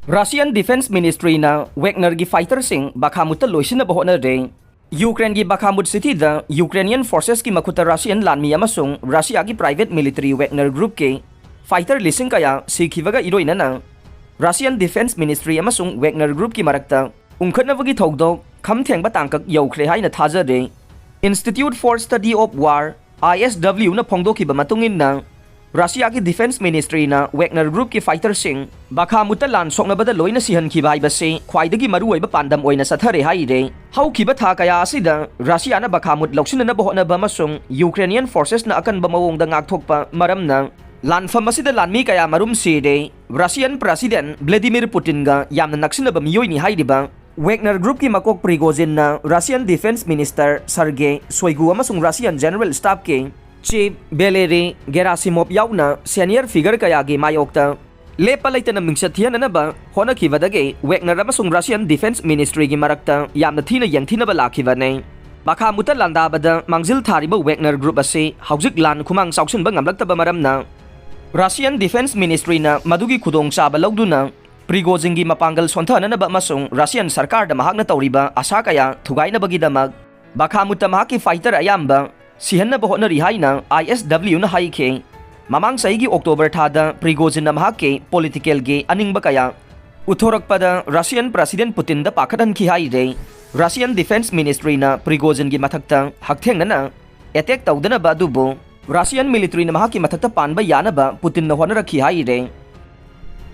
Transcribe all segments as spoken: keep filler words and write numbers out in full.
Russian Defense Ministry-ꯅ Wagner-ꯒꯤ fighter-ꯁꯤꯡ ꯕꯈꯥꯃꯨꯠꯇ ꯂꯣꯏꯁꯤꯟꯅꯕ ꯍꯣꯠꯅꯔꯦ꯫ ꯌꯨꯀ꯭ꯔꯦꯟꯒꯤ ꯕꯈꯥꯃꯨꯠ city-ꯗ Ukrainian forces-ꯀꯤ ꯃꯈꯨꯠꯇ Russian ꯂꯥꯟꯃꯤ ꯑꯃꯁꯨꯡ Russia-ꯒꯤ private military Wagner group-ꯀꯤ fighter ꯂꯤꯁꯤꯡ ꯀꯌꯥ ꯁꯤꯈꯤꯕꯒ ꯏꯔꯣꯏꯅꯅ Russian Defense Ministry ꯑꯃꯁꯨꯡ Wagner group-ꯀꯤ ꯃꯔꯛꯇ ꯎꯪꯈꯠꯅꯕꯒꯤ ꯊꯧꯗꯣꯛ ꯈꯝ ꯊꯦꯡꯕ ꯇꯥꯡꯀꯛ ꯌꯧꯈ꯭ꯔꯦ ꯍꯥꯏꯅ ꯊꯥꯖꯔꯦ꯫ Institute for Study of War, I S W-ꯅ ꯐꯣꯡꯗꯣꯛꯈꯤꯕ ꯃꯇꯨꯡ ꯏꯟꯅ, Russia-ꯒꯤ Defense Ministry-ꯅ Wagner group-ꯀꯤ fighter-ꯁꯤꯡ ꯕꯈꯥꯃꯨꯠꯇ ꯂꯥꯟ ꯁꯣꯛꯅꯕꯗ ꯂꯣꯏꯅ ꯁꯤꯍꯟꯈꯤꯕ ꯍꯥꯏꯕꯁꯤ ꯈ꯭ꯋꯥꯏꯗꯒꯤ ꯃꯔꯨꯑꯣꯏꯕ ꯄꯥꯟꯗꯝ ꯑꯣꯏꯅ ꯆꯠꯊꯔꯦ ꯍꯥꯏꯔꯦ꯫ ꯍꯧꯈꯤꯕ ꯊꯥ ꯀꯌꯥ ꯑꯁꯤꯗ Russia-ꯅ ꯕꯈꯥꯃꯨꯠ ꯂꯧꯁꯤꯟꯅꯅꯕ ꯍꯣꯠꯅꯕ ꯑꯃꯁꯨꯡ Ukrainian forces-ꯅ ꯑꯀꯟꯕ ꯃꯑꯣꯡꯗ ꯉꯥꯛꯊꯣꯛꯄ ꯃꯔꯝꯅ ꯂꯥꯟꯐꯝ ꯑꯁꯤꯗ ꯂꯥꯟꯃꯤ ꯀꯌꯥ ꯃꯔꯨꯝ ꯁꯤꯔꯦ꯫ Russian President Vladimir Putin-ꯒ ꯌꯥꯝꯅ ꯅꯛꯁꯤꯟꯅꯕ ꯃꯤꯑꯣꯏꯅꯤ ꯍꯥꯏꯔꯤꯕ Wagner group-ꯀꯤ ꯃꯀꯣꯛ Prigozhin-ꯅ Russian Defense Minister Sergei Shoigu ꯑꯃꯁꯨꯡ Russian General Staff-ꯀꯤ Chief Valery Gerasimov ꯌꯥꯎꯅ senior figure ꯀꯌꯥꯒꯤ ꯃꯥꯌꯣꯛꯇ ꯂꯦꯞꯄ ꯂꯩꯇꯅ ꯃꯤꯡꯆꯠ ꯊꯤꯍꯟꯅꯅꯕ ꯍꯣꯠꯅꯈꯤꯕꯗꯒꯤ Wagner ꯑꯃꯁꯨꯡ Russian Defense Ministry-ꯒꯤ ꯃꯔꯛꯇ ꯌꯥꯝꯅ ꯊꯤꯅ ꯌꯦꯡꯊꯤꯅꯕ ꯂꯥꯛꯈꯤꯕꯅꯤ꯫ ꯕꯈꯥꯃꯨꯠꯇ ꯂꯥꯟꯗꯥꯕꯗ ꯃꯥꯡꯖꯤꯜ ꯊꯥꯔꯤꯕ Wagner group ꯑꯁꯤ ꯍꯧꯖꯤꯛ ꯂꯥꯟ ꯈꯨꯃꯥꯡ ꯆꯥꯎꯁꯤꯟꯕ ꯉꯝꯂꯛꯇꯕ ꯃꯔꯝꯅ Russian Defense Ministry-ꯅ ꯃꯗꯨꯒꯤ ꯈꯨꯗꯣꯡꯆꯥꯕ ꯂꯧꯗꯨꯅ Prigozhin-ꯒꯤ ꯃꯄꯥꯡꯒꯜ ꯁꯣꯟꯊꯍꯟꯅꯅꯕ ꯑꯃꯁꯨꯡ Russian ꯁꯔꯀꯥꯔꯗ ꯃꯍꯥꯛꯅ ꯇꯧꯔꯤꯕ ꯑꯁꯥ ꯀꯌꯥ ꯊꯨꯒꯥꯏꯅꯕꯒꯤꯗꯃꯛ ꯕꯈꯥꯃꯨꯠꯇ ꯃꯍꯥꯛꯀꯤ fighter ꯑꯌꯥꯝꯕ ꯁꯤꯍꯟꯅꯕ ꯍꯣꯠꯅꯔꯤ ꯍꯥꯏꯅ I S W-ꯅ ꯍꯥꯏꯈꯤ꯫ ꯃꯃꯥꯡ ꯆꯍꯤꯒꯤ October ꯊꯥꯗ Prigozhin-ꯅ ꯃꯍꯥꯛꯀꯤ political-ꯒꯤ ꯑꯅꯤꯡꯕ ꯀꯌꯥ ꯎꯠꯊꯣꯔꯛꯄꯗ Russian President Putin-ꯗ ꯄꯥꯈꯠꯍꯟꯈꯤ ꯍꯥꯏꯔꯦ꯫ Russian Defense Ministry-ꯅ Prigozhin-ꯒꯤ ꯃꯊꯛꯇ ꯍꯛꯊꯦꯡꯅꯅ attack ꯇꯧꯗꯅꯕ ꯑꯗꯨꯕꯨ Russian military-ꯅ ꯃꯍꯥꯛꯀꯤ ꯃꯊꯛꯇ ꯄꯥꯟꯕ ꯌꯥꯅꯕ Putin-ꯅ ꯍꯣꯠꯅꯔꯛꯈꯤ ꯍꯥꯏꯔꯦ꯫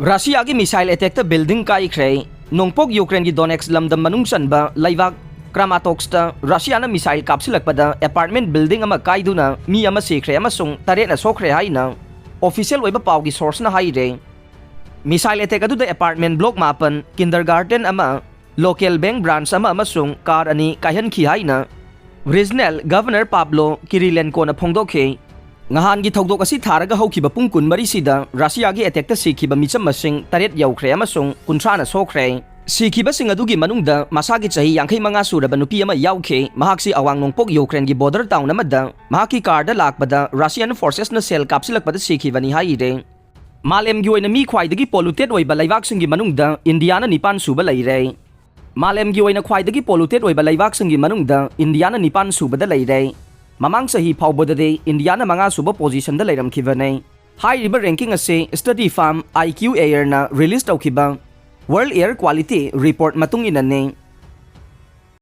Russia-ꯒꯤ missile attack-ꯇ building ꯀꯥꯏꯈ꯭ꯔꯦ꯫ ꯅꯣꯡꯄꯣꯛ Ukraine-ꯒꯤ Donetsk ꯂꯝꯗꯝ ꯃꯅꯨꯡ ꯆꯟꯕ ꯂꯩꯕꯥꯛ Kramatorsk-ꯇ Russia-ꯅ missile ꯀꯥꯞꯁꯤꯜꯂꯛꯄꯗ apartment building ꯑꯃ ꯀꯥꯏꯗꯨꯅ ꯃꯤ ꯑꯃ ꯁꯤꯈ꯭ꯔꯦ ꯑꯃꯁꯨꯡ ꯇꯔꯦꯠꯅ ꯁꯣꯛꯈ꯭ꯔꯦ ꯍꯥꯏꯅ official ꯑꯣꯏꯕ ꯄꯥꯎꯒꯤ source-ꯅ ꯍꯥꯏꯔꯦ꯫ Missile attack ꯑꯗꯨꯗ apartment block ꯃꯥꯄꯟ, kindergarten ꯑꯃ, local bank branch ꯑꯃ ꯑꯃꯁꯨꯡ car ꯑꯅꯤ ꯀꯥꯏꯍꯟꯈꯤ ꯍꯥꯏꯅ Regional Governor Pavlo Kirilenko-ꯅ ꯐꯣꯡꯗꯣꯛꯈꯤ꯫ ꯅꯍꯥꯟꯒꯤ ꯊꯧꯗꯣꯛ ꯑꯁꯤ ꯊꯥꯔꯒ ꯍꯧꯈꯤꯕ ꯄꯨꯡ ꯀꯨꯟꯃꯔꯤꯁꯤꯗ Russia-ꯒꯤ attack-ꯇ ꯁꯤꯈꯤꯕ ꯃꯤꯆꯝ ꯃꯁꯤꯡ ꯇꯔꯦꯠ ꯌꯧꯈ꯭ꯔꯦ ꯑꯃꯁꯨꯡ ꯀꯨꯟꯊ꯭ꯔꯥꯅ ꯁꯣꯛꯈ꯭ꯔꯦ꯫ ꯁꯤꯈꯤꯕꯁꯤꯡ ꯑꯗꯨꯒꯤ ꯃꯅꯨꯡꯗ ꯃꯁꯥꯒꯤ ꯆꯍꯤ ꯌꯥꯡꯈꯩ ꯃꯉꯥ ꯁꯨꯔꯕ ꯅꯨꯄꯤ ꯑꯃ ꯌꯥꯎꯈꯤ꯫ ꯃꯍꯥꯛꯁꯤ ꯑꯋꯥꯡ ꯅꯣꯡꯄꯣꯛ Ukraine-ꯒꯤ border town ꯑꯃꯗ ꯃꯍꯥꯛꯀꯤ car-ꯗ ꯂꯥꯛꯄꯗ Russian forces-ꯅ shell ꯀꯥꯞꯁꯤꯜꯂꯛꯄꯗ ꯁꯤꯈꯤꯕꯅꯤ ꯍꯥꯏꯔꯦ꯫ ꯃꯥꯂꯦꯝꯒꯤ ꯑꯣꯏꯅ ꯃꯤ ꯈ꯭ꯋꯥꯏꯗꯒꯤ polluted ꯑꯣꯏꯕ ꯂꯩꯕꯥꯛꯁꯤꯡꯒꯤ ꯃꯅꯨꯡꯗ ꯏꯟꯗꯤꯌꯥꯅ ꯅꯤꯄꯥꯟ ꯁꯨꯕ ꯂꯩꯔꯦ꯫ ꯃꯥꯂꯦꯝꯒꯤ ꯑꯣꯏꯅ ꯈ꯭ꯋꯥꯏꯗꯒꯤ polluted ꯑꯣꯏꯕ ꯂꯩꯕꯥꯛꯁꯤꯡꯒꯤ ꯃꯅꯨꯡꯗ ꯏꯟꯗꯤꯌꯥꯅ ꯅꯤꯄꯥꯟ ꯁꯨꯕꯗ ꯂꯩꯔꯦ꯫ ꯃꯃꯥꯡ ꯆꯍꯤ ꯐꯥꯎꯕꯗꯗꯤ ꯏꯟꯗꯤꯌꯥꯅ ꯃꯉꯥ ꯁꯨꯕ positionꯗ ꯂꯩꯔꯝꯈꯤꯕꯅꯦ꯫ ꯍꯥꯏꯔꯤꯕ ranking ꯑꯁꯤ study firm IQAIRꯅ release ꯇꯧꯈꯤꯕ World Air Quality Report ꯃꯇꯨꯡ ꯏꯟꯅꯅꯤ꯫